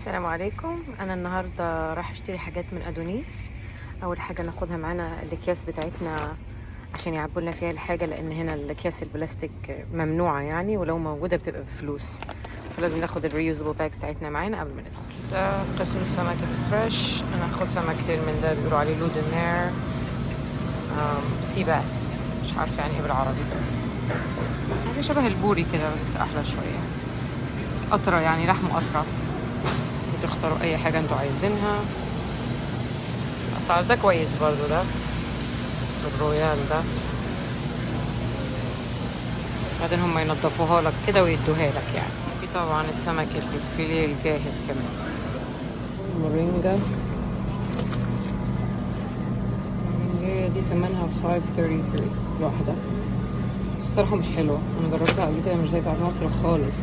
السلام عليكم. انا النهارده راح اشتري حاجات من ادونيس. اول حاجة ناخدها معانا الاكياس بتاعتنا عشان يعبوا لنا فيها الحاجة، لان هنا الاكياس البلاستيك ممنوعة يعني، ولو موجودة بتبقى بفلوس، فلازم ناخد ال reusable bags بتاعتنا معانا قبل ما ندخل. ده قسم السمك ال fresh. انا هاخد سمكتين من ده، بيقولوا عليه loup de mer، sea bass، مش عارفه يعني ايه بالعربي، حاجة شبه البوري كده بس احلى شوية، اطرى يعني، لحمه اطرى. تختاروا اي حاجة انتوا عايزينها. الاسعار ده كويس برضو، ده الرويال ده، بعدين هم ينضفوها لك كده ويدوها لك يعني. في طبعا السمك الفيليه الجاهز كمان. مورينجا، المورينجا دي تمنها 5.33 الواحدة. بصراحة مش حلوة، أنا جربتها قبل كده، مش زي بتاعت مصر خالص.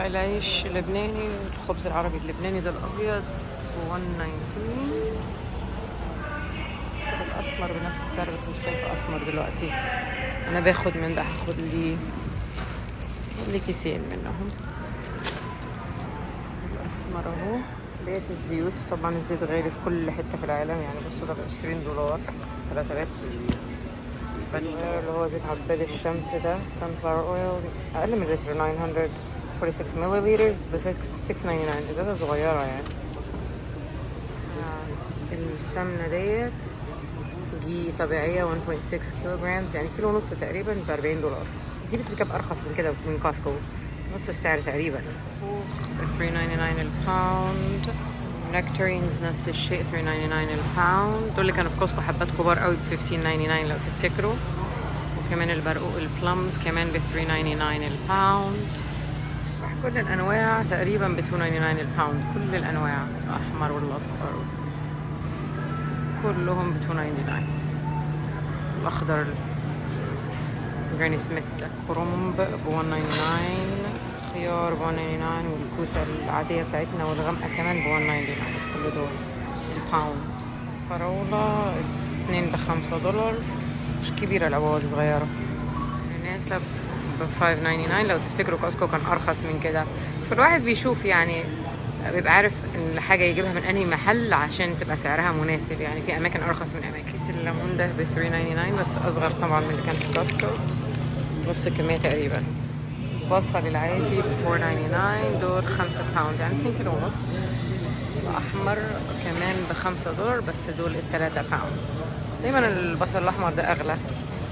العيش اللبناني، الخبز العربي اللبناني ده الأبيض 1.19، الأسمر بنفس السعر بس مش شايفة أسمر دلوقتي. أنا باخد من ده، هاخد لي كيسين منهم. الأسمر أهو. بقية الزيوت، طبعا الزيت غالي في كل حتة في العالم يعني. بصوا ده ب20 دولار، 3 لتر. اللي هو زيت عباد الشمس ده، sunflower oil، أقل من لتر، 946 milliliters ب 6.99، ازازة صغيرة يعني. السمنة ديت ghee طبيعية 1.6 kilograms، يعني كيلو ونص تقريبا، ب 40 دولار. دي بتتجاب أرخص من كده من كاسكو، نص السعر تقريبا. خوخ ب 3.99 ال pound. nectarines نفس الشيء، 3.99 ال pound. دول اللي كانوا في كوسكو حبات كبار قوي ب 15.99 لو تفتكروا. وكمان البرقوق ال plums كمان ب 3.99 ال pound. كل الانواع تقريبا ب 2.99 ال pound، كل الانواع، الاحمر والاصفر كلهم ب 2.99. الاخضر Granny Smith ده، كرنب ب 1.99، خيار ب 1.99، والكوسة العادية بتاعتنا والغامقة كمان ب 1.99، كل دول ال pound. فراولة اتنين ب5 دولار، مش كبيرة العبوة دي، صغيرة. أناناسة ب 5.99. لو تفتكروا كاسكو كان أرخص من كده. فالواحد بيشوف يعني، بيبقى عارف ان الحاجة يجيبها من أنهي محل عشان تبقى سعرها مناسب يعني، في أماكن أرخص من أماكن. كيس الليمون ده ب 3.99، بس أصغر طبعا من اللي كان في كاسكو، نص الكمية تقريبا. بصل العادي ب 4.99، دول 5 pound يعني 2 كيلو ونص. الأحمر كمان ب5 دولار، بس دول التلاتة pound. دايما البصل الأحمر ده أغلى،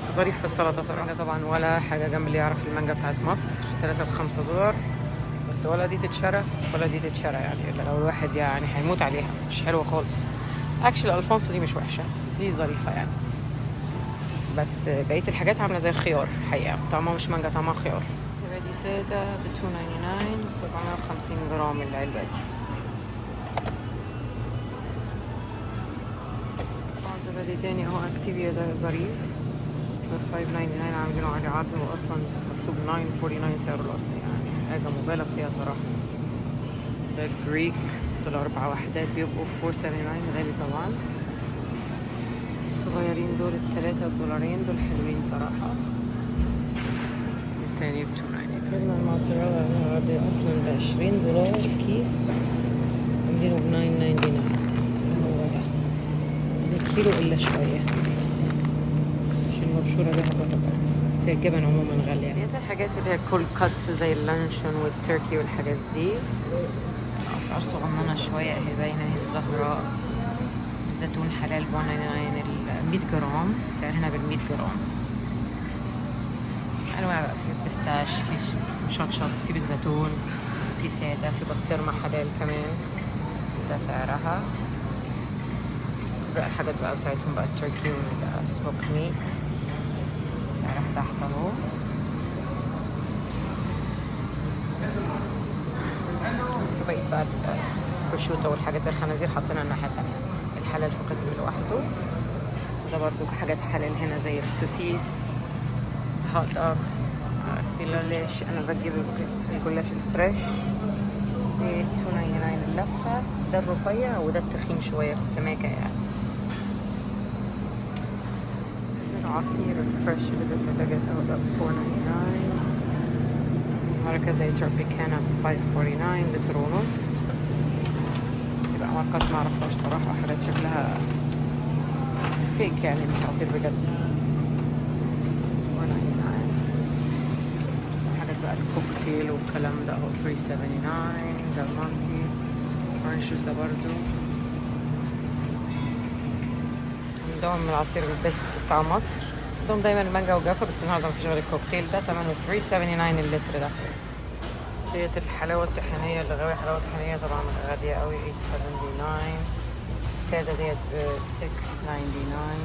بس ظريف في السلطة صراحة. طبعا ولا حاجة جنب اللي يعرف المانجا بتاعت مصر، تلاتة ب5 دولار، بس ولا دي تتشرى ولا دي تتشرى يعني، إلا لو الواحد يعني هيموت عليها، مش حلوة خالص. actually الألفونسو دي مش وحشة، دي ظريفة يعني، بس بقية الحاجات عاملة زي الخيار الحقيقة، طعمها مش مانجا، طعمها خيار. زبادي سادة ب 2.99، 750 جرام العلبة دي. طبعا زبادي تاني اهو، اكتيفيا ده ظريف ب 5.99، عاملينه عليه عرض، هو اصلا مكتوب 9.49 سعره الاصلي، يعني حاجة مبالغ فيها صراحة. ده Greek، دول اربع وحدات بيبقوا 4.79، غالي طبعا. الصغيرين دول التلاتة بدولارين، دول حلوين صراحة. التاني ب 2.99. جبنا الموتزاريلا دي اصلا ب20 دولار الكيس، عاملينه ب 9.99، هو ده يعني كيلو الا شوية، عشان مبشورة بيها طبعا، بس هي الجبن عموما غالية يعني. الحاجات اللي هي cold cuts زي اللانشون والتركي والحاجات دي أسعار صغننة شوية اهي باينة اهي. الزهرة الزيتون حلال ب 1.99 ال 100 جرام، السعر هنا بال 100 جرام. انواع بقى، في pistache، في مشطشط، في بالزيتون، في ساده، في بسطرمه حلال كمان، ده سعرها. بقى الحاجات بقى بتاعتهم بقى، ال turkey وال smoked meat، سعرها تحت اهو. بس بقيت بقى البروشوتو والحاجات الخنازير حاطينها الناحية التانية، الحلال في قسم لوحده. ده برضو حاجات حلال هنا زي السوسيس، hot dogs. في جلاش، انا بجيب الجلاش ال fresh ب 2.99 اللفة، ده الرفيع وده التخين شوية في السماكة يعني. العصير ال fresh اللي بالثلاجة ده ب 4.99. ماركة زي تروبيكانا ب 5.49، لتر ونص. ماركات ما اعرفهاش صراحة، حاجات شكلها fake يعني، مش عصير بجد. 199. حاجات بقى الكوكتيل والكلام ده اهو 379. Del Monte orange juice ده برضو عندهم العصير ال best بتاع مصر، عندهم دايما المانجا وجافا، بس النهارده مفيش غير الكوكتيل ده، ثمنه 379 اللتر ده. ديت الحلاوة الطحينية، اللي غاوية حلاوة طحينية طبعا غالية قوي 879. السادة ديت ب 699.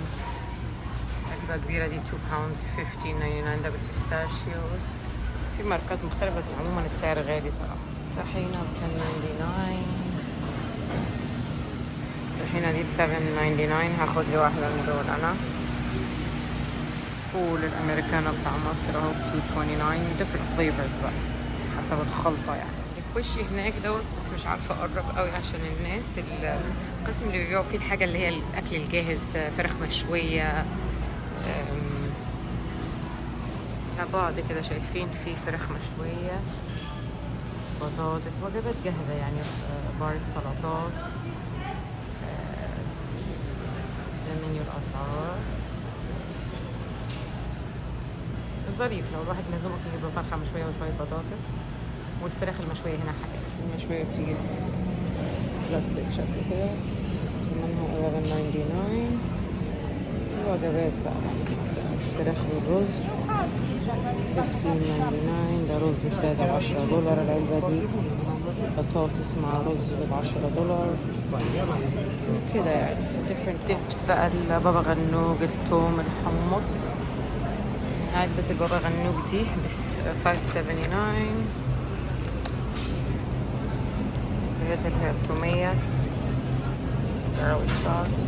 علبة كبيرة دي 2 pounds 15.99، ده بال pistachios. في ماركات مختلفة بس عموما السعر غالي صراحة. طحينة ب 10.99، الطحينة دي ب 7.99، هاخد لي واحدة من دول أنا. فول الأمريكانو بتاع مصر اهو ب 2.29، different flavors بقى حسب الخلطة يعني. اللي في وشي هناك دوت، بس مش عارفة أقرب قوي عشان الناس. القسم اللي بيبيعوا فيه الحاجة اللي هي الأكل الجاهز، فراخ مشوية مع بعض كده، شايفين في فراخ مشوية، بطاطس، وجبات جاهزة يعني، بار السلطات، ده منيو الأسعار. ظريف لو الواحد مزنوق ممكن يجيب له فرخة مشوية وشوية بطاطس. والفراخ المشوية هنا حاجة المشوية بتيجي بلاستيك شكله كده، ثمنها 11.99. وجبات بقى مثلا فراخ بالرز 15.99، ده رز سادة ب10 دولار العلبة دي، بطاطس مع رز ب10 دولار كده يعني. different dips بقى، البابا غنوج، الثوم، الحمص. علبة البابا غنوج دي بس 5.79. ديت اللي هي التومية، garlic sauce.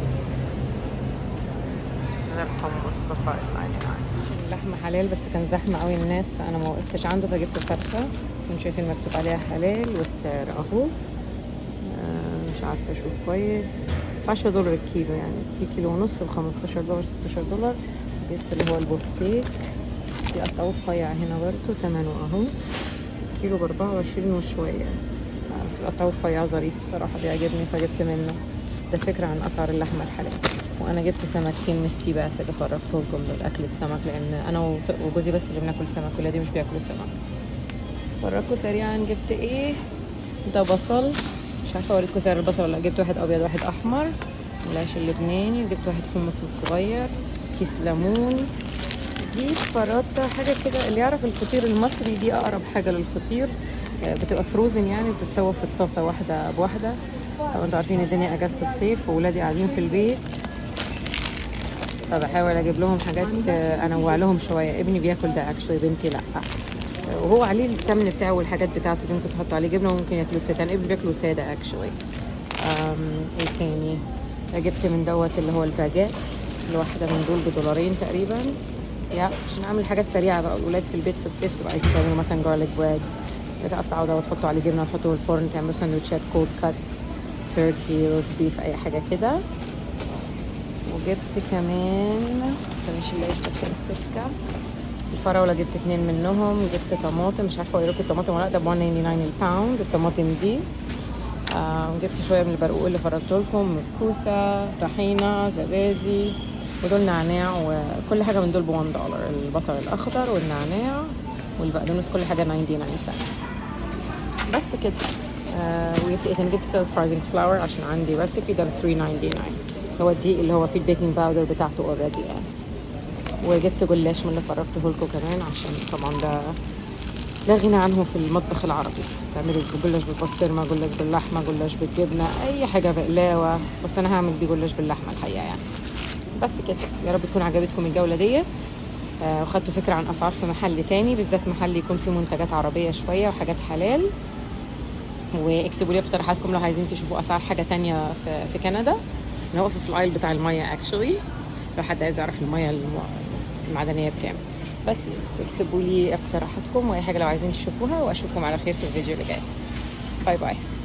ده الحمص ب 5.99. اللحمة حلال بس كان زحمة قوي الناس، فأنا ما وقفتش عنده فجبت الفرخة، بس انتوا شايفين مكتوب عليها حلال والسعر اهو. مش عارفة اشوف كويس. 10 دولار الكيلو، يعني في كيلو ونص ب15 دولار، 16 دولار. جبت اللي هو البوفتيك، بيقطعوه رفيع هنا برضو، تمنه اهو كيلو ب24 وشوية، بس بيقطعوه رفيع ظريف بصراحة بيعجبني فجبت منه. ده فكرة عن أسعار اللحمة الحلال. وأنا جبت سمكتين من ال sea bass اللي فرجتهم لكم دول، أكلة سمك، لأن أنا وجوزي بس اللي بناكل سمك، ولادي مش بياكلوا سمك. فرجكم سريعا جبت ايه. ده بصل، مش عارفة اوريكم سعر البصل ولا. جبت واحد أبيض واحد أحمر، العيش اللبناني، وجبت واحد حمص الصغير، كيس ليمون. دي فراطة حاجة كده، اللي يعرف الفطير المصري دي أقرب حاجة للفطير، بتبقى frozen يعني، وبتتسوى في الطاسة واحدة بواحدة. طبعا انتوا عارفين الدنيا اجازة الصيف وولادي قاعدين في البيت، فبحاول اجيب لهم حاجات، انوع لهم شوية. ابني بياكل ده actually، بنتي لا. وهو عليه السمن بتاعه والحاجات بتاعته دي، ممكن تحطوا عليه جبنه وممكن ياكلوه ساده. انا ابني بياكلوا ساده actually. ايه تاني جبت من دوت اللي هو الباجيت، الواحدة من دول بدولارين تقريبا، يا عشان اعمل حاجات سريعة بقى. الولاد في البيت في الصيف تبقى عايزين تعملوا مثلا garlic bread، تقطعوا ده وتحطوا عليه جبنه وتحطوه في الفرن، تعملوا سندوتشات cold cuts، turkey، roast beef، اي حاجة كده. وجبت كمان مش العيش بس من السكة، الفراوله جبت اتنين منهم. جبت طماطم، مش عارفه اوريكم الطماطم ولا لا، ده ب 1.99 ال pound الطماطم دي. جبت شوية من البرقوق اللي فرجته لكم، كوسة، طحينه، زبادي، ودول نعناع، وكل حاجة من دول ب 1 دولار. البصل الاخضر والنعناع والبقدونس كل حاجة 99 سنت بس كده. وجبت ايه تاني؟ جبت self rising flour عشان عندي recipe، ده ب 3.99، هو الدقيق اللي هو فيه ال baking powder بتاعته already يعني. وجبت جلاش من اللي فرجته لكم كمان، عشان طبعا ده لا غنى عنه في المطبخ العربي. تعملوا جلاش بالبسطرمه، جلاش باللحمه، جلاش بالجبنه، اي حاجة، بقلاوه، بس انا هعمل دي جلاش باللحمه الحقيقة يعني. بس كده، يا رب تكون عجبتكم الجولة ديت، وخدتوا فكرة عن اسعار في محل تاني، بالذات محل يكون فيه منتجات عربية شوية وحاجات حلال. واكتبوا لي اقتراحاتكم لو عايزين تشوفوا اسعار حاجة تانية في كندا. انا واقفة في ال aisle بتاع المية actually، لو حد عايز يعرف المية المعدنية بكام. بس اكتبوا لي اقتراحاتكم واي حاجة لو عايزين تشوفوها، واشوفكم على خير في الفيديو اللي جاي. bye bye.